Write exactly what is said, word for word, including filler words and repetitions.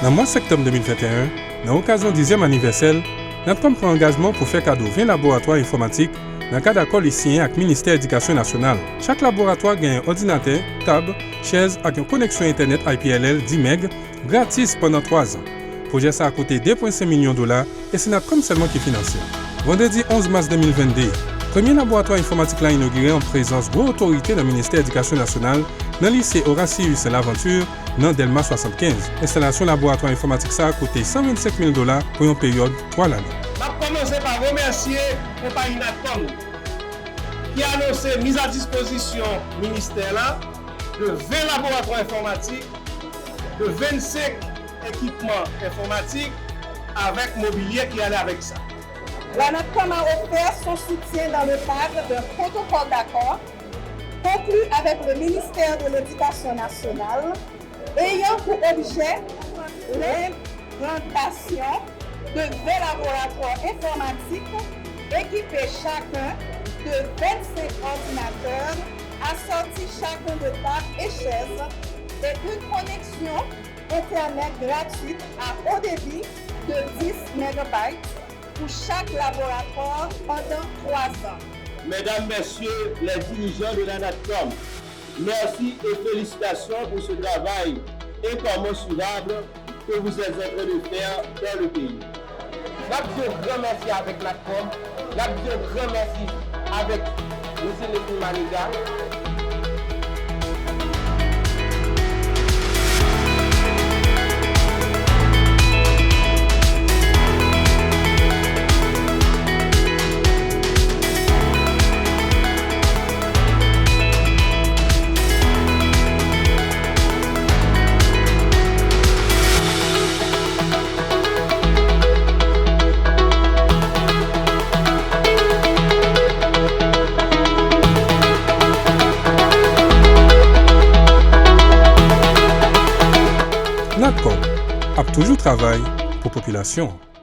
Nan mwa septanm de mil venteyen, nan okazyon dizyèm anivèsè l, Natcom pran angajman pou fè kado ven laboratwa enfòmatik nan kad akò li siyen ak Ministè Edikasyon Nasyonal. Chak laboratwa gen yon òdinatè, tab, chèz ak yon koneksyon entènèt I P L L dis meg gratis pandan twa zan. Pwojè sa a koute de pwen senk milyon dola e se Natcom sèlman ki finanse l. Vandredi onz mas de mil vennde, premye laboratwa enfòmatik la inogire an prezans gwo otorite nan Ministè Edikasyon Nasyonal nan lise Horatius Laventure nan Dèlma swasannkenz. Enstalasyon laboratwa enfòmatik sa a koute san vennsenk mil dola pou yon peryòd twa lane. M ap kòmanse pa remèsye konpayi Natcom ki anonse miz a dispozisyon ministè la de ven laboratwa enfòmatik, de vennsenk ekipman enfòmatik avèk mobilye ki ale avèk sa. La Natcom a offert son soutien dans le cadre d'un protocole d'accord conclu avec le ministère de l'Éducation nationale ayant pour objet l'implantation de vingt laboratoires informatiques équipés chacun de vingt-cinq ordinateurs assortis chacun de tables et chaises et d'une connexion Internet gratuite à haut débit de dix mégabytes pour chaque laboratoire pendant trois ans. Mesdames, Messieurs les dirigeants de la Natcom, merci et félicitations pour ce travail incommensurable que vous êtes en train de faire dans le pays. N ap di yon gran mèsi avèk Natcom, n ap di yon gran mèsi avèk Mesye Nesmy Maniga. Natcom ap toujou travay pou popilasyon an.